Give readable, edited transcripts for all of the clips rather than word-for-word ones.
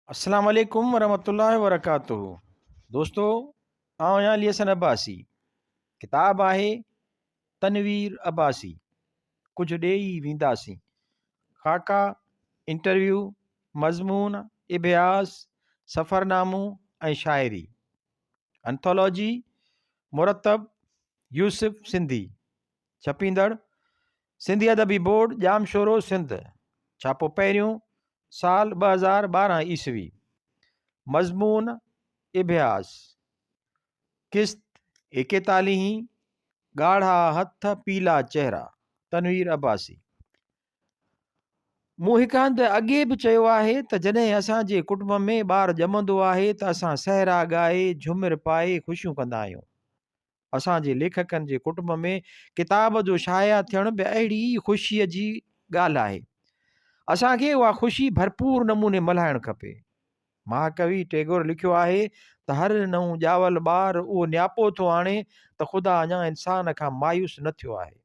السلام عليڪم ورحمة الله وبرڪاته دوستو آئون آهيان علي حسن عباسي ڪتاب آهي تنوير عباسي ڪجهه ڏيئي وينداسين خاڪا انٽرويو مضمون اڀياس سفرنامو ۽ شاعري انٿولوجي مرتب يوسف سنڌي ڇپيندڙ سنڌي ادبي بورڊ ڄامشورو سنڌ، ڇاپو پهريون، سال 2012 عيسوي، مضمون اڀياس، قسط ايڪيتاليهين، ڳاڙها هٿ پيلا چهرا، تنوير عباسي. مون هڪ هنڌ اڳي به چيو آهي ته جڏهن اسان جي ڪٽنب ۾ ٻار ڄمندو آهي ته اسان سهرا ڳائي، جهومر پائي خوشيون ڪندا آهيون. اسان جي ليکڪن جي ڪٽنب ۾ ڪتاب جو شايع ٿيڻ به اهڙي ئي خوشيء جي ڳالهه آهي. اسان کي اها خوشي ڀرپور نموني ملهائڻ کپي. مهاڪوي ٽيگور لکيو آهي ته هر نئون ڄاول ٻار اهو نياپو ٿو آڻي ته خدا اڃا انسان کان مايوس نه ٿيو آهي.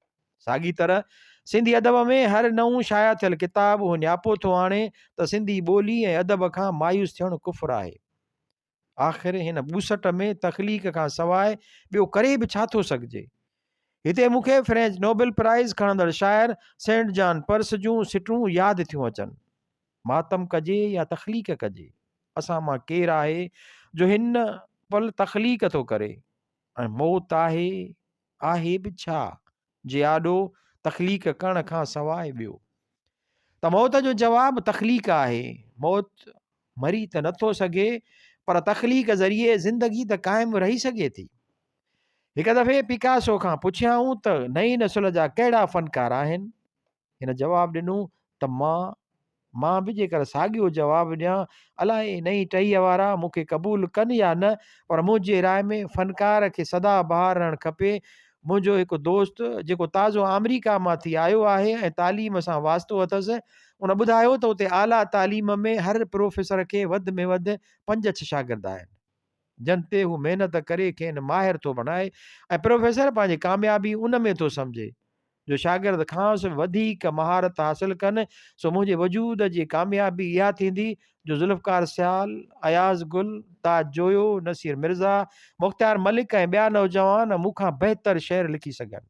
ساڳي طرح سنڌي ادب ۾ هر نئون شايع ٿيل ڪتاب اهو نياپو ٿو آڻي ته سنڌي ٻولي ۽ ادب کان مايوس ٿيڻ ڪفر آهي. آخر هن ٻوسٽ ۾ تخليق کان سواء ٻيو ڪري به ڇا ٿو سگهجي؟ هتي مون کي فرينچ نوبل پرائز کڻندڙ شاعر سينٽ جان پرس جون سٽون ياد ٿيون اچن. ماتم ڪجي يا تخليق ڪجي؟ اسان مان ڪير آهي جو هن پل تخليق ٿو ڪري؟ ۽ موت آهي، آهي به ڇا؟ جي آڏو تخليق ڪرڻ کان سواء ٻيو ته موت جو جواب تخليق آهي. موت مري ته نٿو سگهي پر تخليق ذريعي زندگي ته قائم رهي سگهي ٿي. هڪ دفعي پڪاسو کان پڇيائون ته نئين نسل جا ڪهڙا فنڪار آهن؟ هن جواب ڏنو ته مان مان به جيڪر ساڳيو جواب ڏيان، الائي نئين ٽهيء وارا مون کي قبول ڪن يا نه، پر منهنجي راء ۾ فنڪار کي سدا بهار رهڻ کپي. منهنجو هڪ دوست، جيڪو تازو آمريڪا مان ٿي آيو آهي ۽ تعليم سان واسطو اٿس، ان ٻڌايو ته اتي اعليٰ تعليم ۾ هر پروفيسر کي وڌ ۾ وڌ پنج ڇهه شاگرد آهن. جن تي هو محنت ڪري کين ماهر ٿو بڻائي ۽ پروفيسر پنهنجي ڪاميابي ان ۾ ٿو سمجهي جو شاگرد کانئس وڌيڪ مهارت حاصل ڪن، سو منهنجي وجود جي ڪاميابي اها ٿيندي جو ذوالفقار سيال، اياز گل، تاج جويو، نصير مرزا، مختيار ملڪ ۽ ٻيا نوجوان مون کان بهتر شعر لکي سگهن.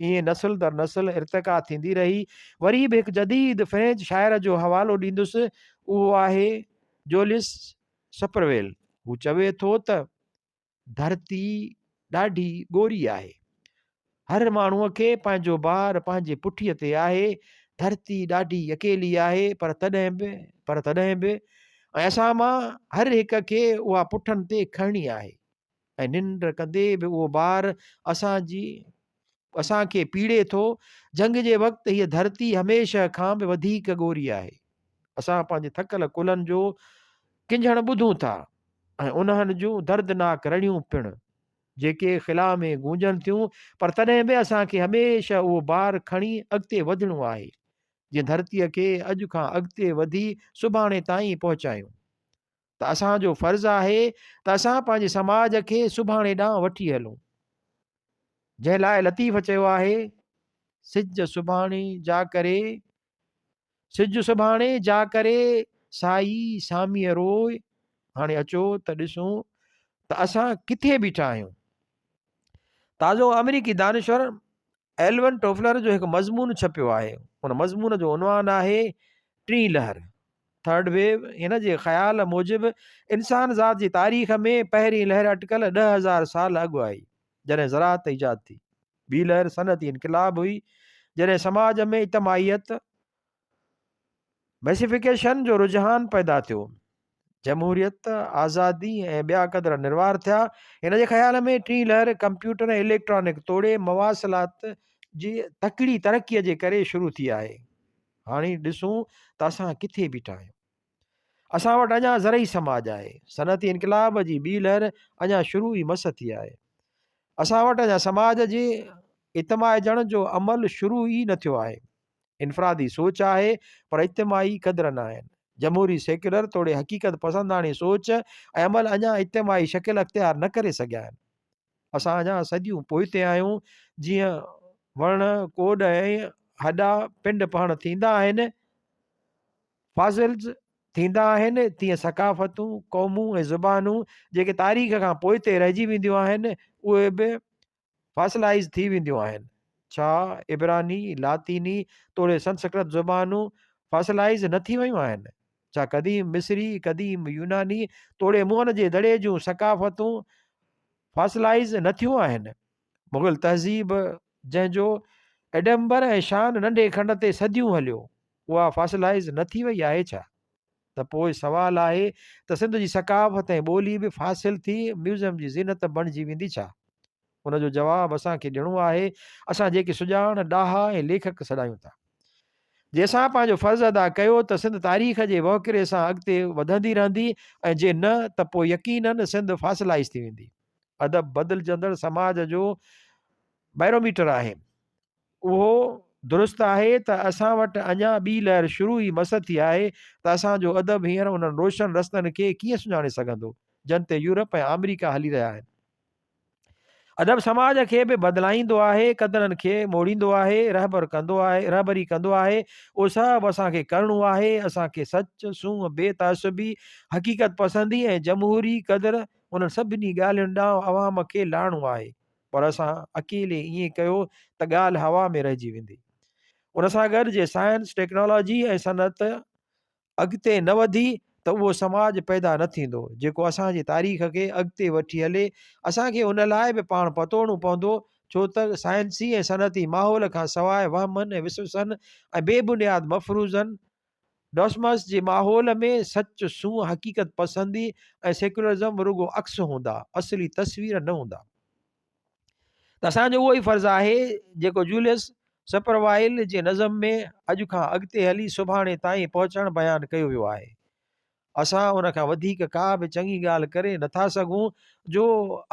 ائين نسل در نسل ارتقا ٿيندي رهي. وري به هڪ جديد فرينچ شاعر جو حوالو ڏيندس، اهو آهي جوليس سپرويل، هو چوي ٿو ته ڌرتي ڏاڍي ڳوري آهي. هر ماڻهوء کي پنهنجو بار پنهنجي پٺيء تي آهي. ڌرتي ڏاڍي اڪيلي آهي پر تڏهن به پر تڏهن به ۽ اسان مان هر هڪ کي اها پٺن تي کڻڻي آهي ۽ ننڊ ڪندي به اهو بار اسان جي اسان کي پيڙي ٿو. جنگ جي وقت هيء ڌرتي هميشه کان به وڌيڪ ڳوري آهي. اسان پنهنجي ٿڪل ڪلهن جو ڪنجهڻ ٻڌون ٿا ۽ انهن جون دردناڪ رڙيون پڻ، جيڪي خلا ۾ گونجن ٿيون، پر تڏهن به اسان کي هميشه اهو بار کڻي اڳتي وڌڻو آهي، جيئن ڌرتيء کي اڄ کان اڳتي وڌي سڀاڻي تائين پهچايون. ته اسان جو فرض آهي ته اسان پنهنجي سماج کي سڀاڻي ڏانهن وٺي هلون. جنهن لاء لطيف چيو آهي، سج سڀاڻي جا ڪري، سج سڀاڻي جا ڪري، سائي ساميء روء. هاڻي اچو ته ڏسون ته اسان ڪٿي بيٺا آهيون. تازو آمريڪي دانشور ايلون ٽوفلر جو هڪ مضمون ڇپيو آهي. ان مضمون جو عنوان آهي ٽين لهر، Third Wave، هن جي خيال موجب انسان ذات جي تاريخ ۾ پهرين لهر اٽڪل 10,000 سال اڳ آئي، جڏهن زراعت ايجاد ٿي. ٻي لهر صنعتي انقلاب هئي، جڏهن سماج ۾ اجتماعيت، Massification، جو رجحان پيدا ٿيو. جمهوريت، آزادي ۽ ٻيا قدر نروار ٿيا. هن جي خيال ۾ ٽين لهر ڪمپيوٽر ۽ اليڪٽرانڪ توڙي مواصلات جي تڪڙي ترقيء جي ڪري شروع ٿي آهي. هاڻي ڏسون ته اسان ڪٿي بيٺا آهيون. اسان وٽ اڃا زرعي سماج آهي. صنعتي انقلاب جي ٻي لهر اڃا شروع ئي مس ٿي آهي. اسان وٽ اڃا سماج جي اجتماعجڻ جو عمل شروع ئي نه ٿيو آهي. انفرادي سوچ آهي پر اجتماعي قدر نه آهن. جمهوري سيڪيولر توڙي حقيقت پسنداڻي سوچ ۽ عمل اڃا اجتماعي شڪل اختيار نه ڪري سگهيا آهن. اسان اڃا صديون پوئتي آهيون، جيئن وڻ، ڪوڏ ۽ هڏا پنڊ پهڻ ٿيندا آهن، Fossils، ٿيندا آهن، تيئن ثقافتون، قومون ۽ زبانون جيڪي تاريخ کان پوئتي رهجي وينديون آهن، اهي به فاسلائيز ٿي وينديون آهن. ڇا عبراني، لاطيني توڙي سنسڪرت زبانون فاسلائيز نه ٿي ويون آهن؟ ڇا قديم مصري، قديم يوناني توڙي موهن جي دڙي جون ثقافتون فاسلائيز نه ٿيون آهن؟ مغل تهذيب جنهن جو ايڊمبر ۽ شان ننڍي کنڊ تي صديون هليو، اها فاسلائيز نه ٿي وئي آهي ڇا؟ ته پوء سوال آهي ته سنڌ جي ثقافت ۽ ٻولي به فاصل ٿي ميوزيم جي زينت بڻجي ويندي ڇا؟ ان جو جواب اسان کي ڏيڻو آهي، اسان جيڪي سڄاڻ، ڏاها ۽ ليکڪ سڏايون ٿا. جي اسان پنهنجو فرض ادا ڪيو ته سنڌ تاريخ جي وهڪري سان اڳتي وڌندي رهندي ۽ جي نه ته پوء يقينن سنڌ فاصلائيز ٿي ويندي. ادب بدلجندڙ سماج جو بيروميٽر آهي. اهو درست آهي ته اسان وٽ اڃا ٻي لهر شروع ئي مس ٿي آهي ته اسان جو ادب هينئر انهن روشن رستن کي ڪيئن سڃاڻي سگهندو، جن تي يورپ ۽ آمريڪا هلي رهيا آهن. ادب سماج کي به بدلائيندو آهي، قدرن کي موڙيندو آهي، رهبر ڪندو آهي، رهبري ڪندو آهي، اهو سڀ اسان کي ڪرڻو آهي، اسان کي سچ، سونهن، بي تعصبي، حقيقت پسندي ۽ جمهوري قدر انهن سڀني ڳالهين ڏانهن عوام کي لاڙڻو آهي. پر اسان اڪيلي ائين ڪيو ته ڳالهه هوا ۾ رهجي ويندي. ان سان گڏ جي سائنس، ٽيڪنالاجي ۽ صنعت اڳتي نه وڌي ته اهو سماج پيدا نه ٿيندو، جيڪو اسان جي تاريخ کي اڳتي وٺي هلي. اسان کي ان لاء به پاڻ پتوڙڻو پوندو، ڇو ته سائنسي ۽ صنعتي ماحول کان سواء وهمن ۽ وسوسن ۽ بي بنياد مفروضن، ڊوسمس جي ماحول ۾ سچ، سونهن، حقيقت پسندي ۽ سيڪيولرزم رڳو عڪس هوندا، اصلي تصوير نه هوندا. ته اسان جو اهو ئي فرض آهي، جيڪو جوليس سپروائل جي نظم ۾ اڄ کان اڳتي هلي سڀاڻي تائين پهچڻ بيان ڪيو ويو آهي. اسان ان کان وڌيڪ ڪا به چڱي ڳالهه ڪري نٿا سگهون جو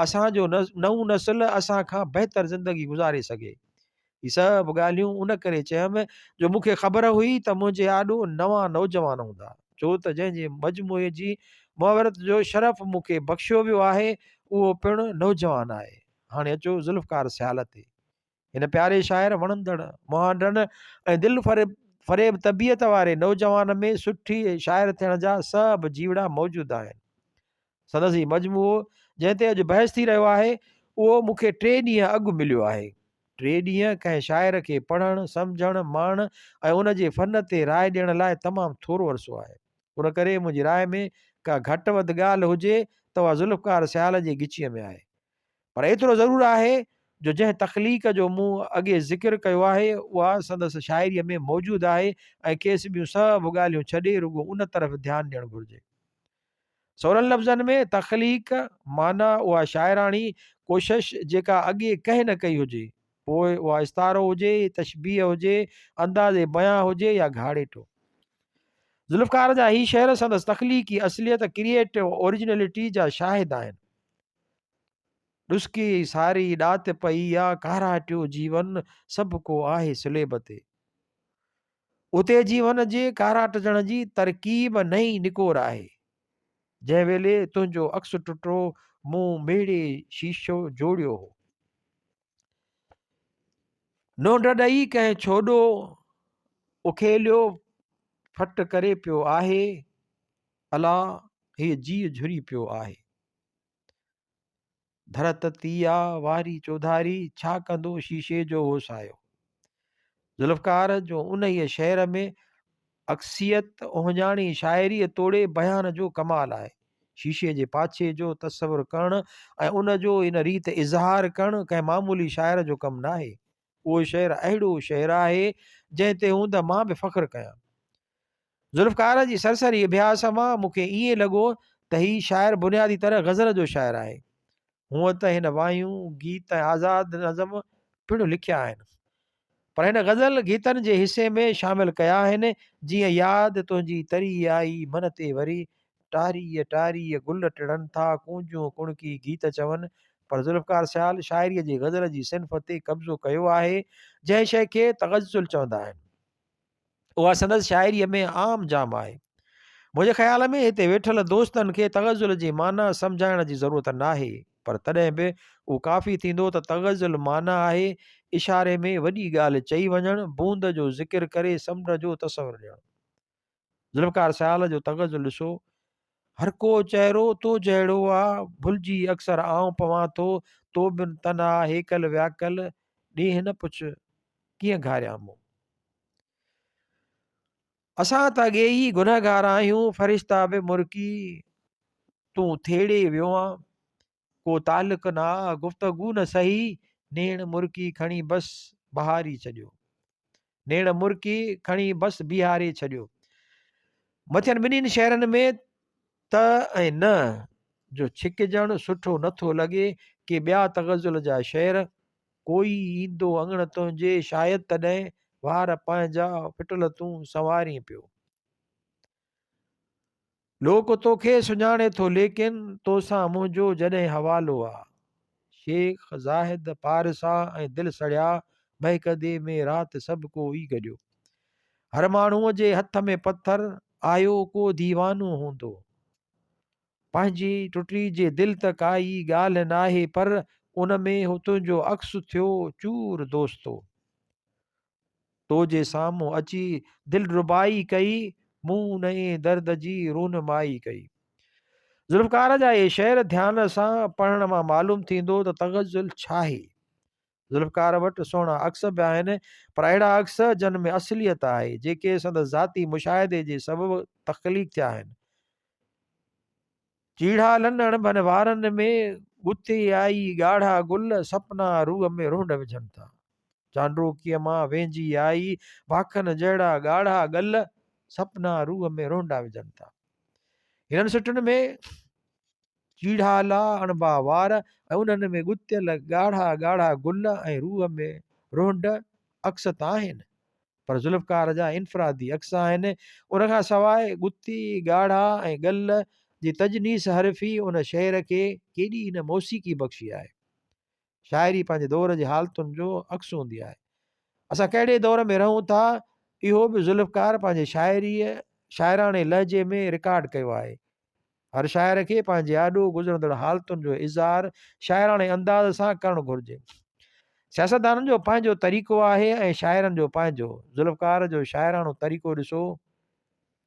اسان جو نئون نسل اسان کان بهتر زندگي گذاري سگهي. هي سڀ ڳالهيون ان ڪري چيم جو مون کي خبر هئي ته منهنجي آڏو نوان نوجوان هوندا، ڇو ته جنهن جي مجموعي جي مهورت جو شرف مون کي بخشيو ويو آهي، اهو پڻ نوجوان آهي. هاڻي اچو ذوالفقار سيال تي. هن پياري شاعر وڻندڙ مهانڊن ۽ دل فريب طبيعت واري نوجوان ۾ سٺي شاعر ٿيڻ جا سڀ جيوڙا موجود آهن. سندس هي مجموعو جنهن تي اڄ بحث ٿي رهيو آهي، اهو مون کي ٽي ڏينهن اڳ مليو آهي. ٽي ڏينهن ڪنهن شاعر کي پڙهڻ، سمجهڻ، ماڻڻ ۽ ان جي فن تي راء ڏيڻ لاء تمام ٿورو عرصو آهي. ان ڪري منهنجي راء ۾ ڪا گهٽ وڌ ڳالهه هجي ته اها ذوالفقار سيال جي ڳچيء ۾ آهي. پر ايترو ضرور آهي جو جنهن تخليق جو مون اڳي ذڪر ڪيو آهي، اها سندس شاعريء ۾ موجود آهي ۽ کيس ٻيون سڀ ڳالهيون ڇڏي رڳو ان طرف ڌيان ڏيڻ گهرجي. سولن لفظن ۾ تخليق معنيٰ اها شاعراڻي ڪوشش جيڪا اڳي ڪنهن نه ڪئي هجي، پوء اها استعارو هجي، تشبيهه هجي، انداز بيان هجي يا گهاڙيٽو. ذوالفقار جا هي شعر سندس تخليقي اصليت، Creative Originality، جا شاهد آهن. ڏسڪي ساري ڏات پئي آ، ڪاراٽيو جيون سڀ ڪو آهي سليب تي. اتي جيون جي ڪاراٽجڻ جي ترڪيب نئين نڪور آهي. جنهن ويلي تنهنجو عڪس ٽٽو، مون ميڙي شيشو جوڙيو هو. نونڊ ڏئي ڪنهن ڇوڏو اکيليو، ڦٽ ڪري پيو آهي. الا هيء جيء جهري پيو آهي. ڌر تتي آ واري چوڌاري، ڇا ڪندو شيشي جو هو سايو. ذوالفقار جو انهيء شعر ۾ عڪسيت، اهڃاڻي شاعريء توڙي بيان جو ڪمال آهي. شيشي جي پاڇي جو تصور ڪرڻ ۽ ان جو ان ريت اظهار ڪرڻ ڪنهن معمولي شاعر جو ڪم ناهي. اهو شعر اهڙو شعر آهي، جنهن تي هوند مان به فخر ڪيان. ذوالفقار جي سرسري اڀياس مان مون کي ائين لڳو ته هي شاعر بنيادي طرح غزل جو شاعر آهي. هونء ته هن وايون، گيت ۽ آزاد نظم پڻ لکيا آهن. پر هن غزل گيتن جي حصي ۾ شامل ڪيا آهن، جيئن ياد تنهنجي تري آئي من تي وري، ٽاريء ٽاريء گل ٽڙن ٿا، ڪونجون ڪڻڪي گيت چون. پر ذوالفقار سيال شاعريء جي غزل جي صنف تي قبضو ڪيو آهي، جنهن شيء کي تغزل چوندا آهن. اها سندس شاعريء ۾ عام جام آهي. منهنجي خيال ۾ هتي ويٺل دوستن کي تغزل جي معنيٰ سمجهائڻ جي ضرورت ناهي، پر تڏهن به اهو ڪافي ٿيندو ته تغزل معنيٰ آهي اشاري ۾ وڏي ڳالهه چئي وڃڻ، بوند جو ذڪر ڪري سمنڊ جو تصور ڏيڻ. ذوالفقار سيال جو تغزل ڏسو، هر ڪو چهرو تو جهڙو آ، ڀلجي اڪثر آئون پوان ٿو، تو بن تنها هيڪل وياڪل، ڏينهن نه پڇ ڪيئن گهاريان مون. اسان ته اڳي ئي گنهگار آهيون، فرشتا به مرڪي تون ٿيڙي ويو آن، ڪو تعلق نه آ، گفتگو نه سهي، نيڻ مرڪي کڻي بس بهاري ڇڏيو. نيڻ مرڪي کڻي بس بيهاري ڇڏيو. مٿين ٻنهين شعرن ۾ ته ۽ نه جو ڇڪجڻ سٺو نه ٿو لڳي. ڪي ٻيا تغزل جا شعر، ڪوئي ايندو اڱڻ تنهنجي شايد تڏهن، وار پنهنجا ڦٽل تون سنوارين پيو. لوڪ توکي سڃاڻي ٿو ليڪن توسان منهنجو جڏهن حوالو آ. شيخ زاهد پارسا ۽ دل سڙيا مئڪدي ۾ رات سڀ ڪو ئي گڏيو. هر ماڻهوء جي هٿ ۾ پٿر آيو ڪو ديوانو هوندو. پنهنجي ٽٽي جي دل ته ڪائي ڳالهه ناهي پر ان ۾ هو تنهنجو عڪس ٿيو چور دوستو. تو جي سامهون اچي دلربائي ڪئي، مون نئين درد جي رونمائي ڪئي. ذوالفقار جا اهي شعر ڌيان سان پڙهڻ مان معلوم ٿيندو ته تغزل ڇاهي؟ ذوالفقار وٽ سهڻا عڪس به آهن، پر اهڙا عڪس جن ۾ اصليت آهي، جيڪي سندس ذاتي مشاهدي جي سبب تخليق ٿيا آهن. چيڙها لنڻ ڀن وارن ۾، ڳتي آئي ڳاڙها گل، سپنا روح ۾ رونڊ وجهن ٿا. چانڊوڪيء مان وينجهي آئي، باکن جهڙا ڳاڙها گل، سپنا روح ۾ رونڊا وجهن ٿا. هنن سٽن ۾ چيڙهالا اڻڀا وار ۽ انهن ۾ ڳتيل ڳاڙها ڳاڙها گل ۽ روح ۾ رونڊ عڪس ته آهن، پر ذوالفقار جا انفرادي عڪس آهن. ان کان سواء ڳتي، ڳاڙها ۽ ڳل جي تجنيس حرفي ان شعر کي ڪيڏي نه موسيقي بخشي آهي. شاعري پنهنجي دور جي حالتن جو عڪس هوندي آهي. اسان ڪهڙي دور ۾ رهون ٿا، اهو به ذوالفقار پنهنجي شاعريء شاعراڻي لهجي ۾ رڪارڊ ڪيو آهي. هر شاعر کي پنهنجي آڏو گذرندڙ حالتن جو اظهار شاعراڻي انداز سان ڪرڻ گهرجي. سياستدانن جو پنهنجو طريقو آهي ۽ شاعرن جو پنهنجو. ذوالفقار جو شاعراڻو طريقو ڏسو.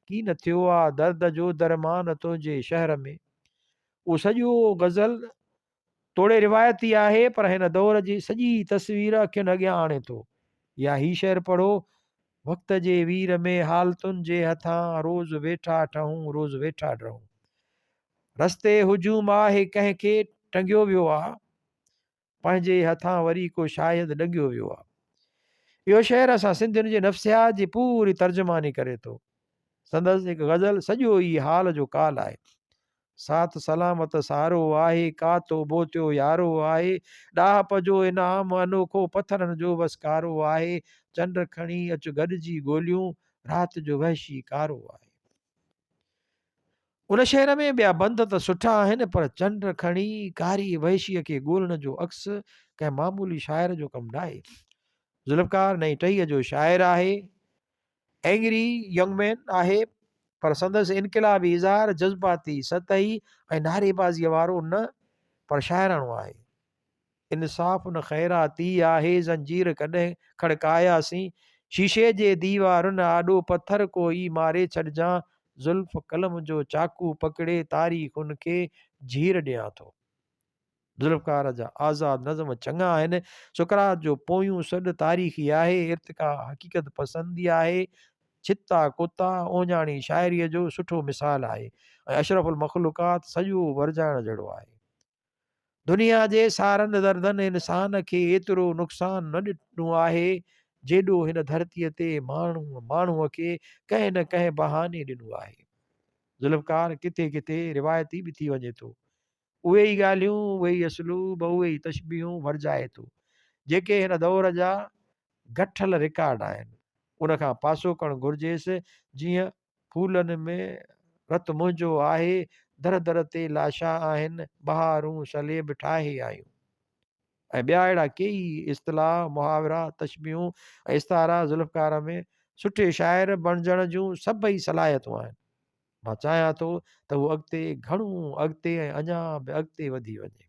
ڪي نه ٿيو آ درد جو درمان تنهنجي شهر ۾. اهو سڄو غزل توڙي روايتي آهي پر هن دور جي سڄي تصوير اکين اڳيان آڻي ٿو. يا هي شعر پڙهو، وقت جي وير ۾ حالتن جي هٿان روز ويٺا ٺهون روز ويٺا ڊهون. رستي هجوم آهي ڪنهن کي ٽنگيو ويو آ، پنهنجي هٿان وري ڪو شايد ڏنگيو ويو آ. اهو شعر اسان سنڌين جي نفسيات جي پوري ترجماني ڪري ٿو. سندس هڪ غزل سڄو ئي حال جو قال آهي. ساٿ سلامت سارو آهي، ڪاتو بوتيو يارو آهي، ڏاهپ جو انعام انوکو، پٿرن جو وسڪارو آهي، چنڊ کڻي اچ گڏجي ڳوليون، رات جو وحشي ڪارو آهي. ان شعر ۾ ٻيا بند ته سٺا آهن پر چنڊ کڻي ڪاري وحشيء کي ڳولڻ جو عڪس ڪنهن معمولي شاعر جو ڪم ناهي. ذوالفقار نئين ٽهيء جو شاعر آهي. اينگري ينگ مين آهي پر سندس انقلابي اظهار جذباتي، سطحي ۽ نعريبازيء وارو نه پر شاعراڻو آهي. انصاف نه خيراتي آهي زنجير ڪڏهن کڙڪاياسين، شيشي جي ديوارن آڏو پٿر ڪو ئي ماري ڇڏجان، زلف قلم جو چاقو پڪڙي تاريخن کي جهير ڏيان ٿو. ذوالفقار جا آزاد نظم چڱا آهن. سقراط جو پويون سڏ تاريخي آهي، ارتقا حقيقت پسندي آهي، ڇتا ڪتا اوڃاڻي شاعريء جو سٺو مثال آهي ۽ اشرف المخلوقات سڄو ورجائڻ جهڙو آهي. دنيا جي سارن دردن انسان کي ايترو نقصان نه ڏنو آهي، جيڏو هن ڌرتيء تي ماڻهوء ماڻهوء کي ڪنهن نه ڪنهن بهاني ڏنو آهي. ذوالفقار ڪٿي ڪٿي روايتي به ٿي وڃي ٿو. اهي ئي ڳالهيون، اهي ئي اسلوب، اهي ئي تشبيهون ورجائي ٿو، جيڪي هن دور جا گٺل رڪارڊ آهن. ان کان پاسو ڪرڻ گهرجيس، جيئن ڦولن ۾ رت منهنجو آهي، در در تي لاشا آهن، بهارون صليب ٺاهي آيون. ۽ ٻيا اهڙا ڪيئي اصطلاح، محاورا، تشبيهون ۽ استعارا ذوالفقار ۾ سٺي شاعر بڻجڻ جون سڀئي صلاحيتون آهن. مان چاهيان ٿو ته هو اڳتي گهڻو اڳتي ۽ اڃا به اڳتي وڌي وڃي.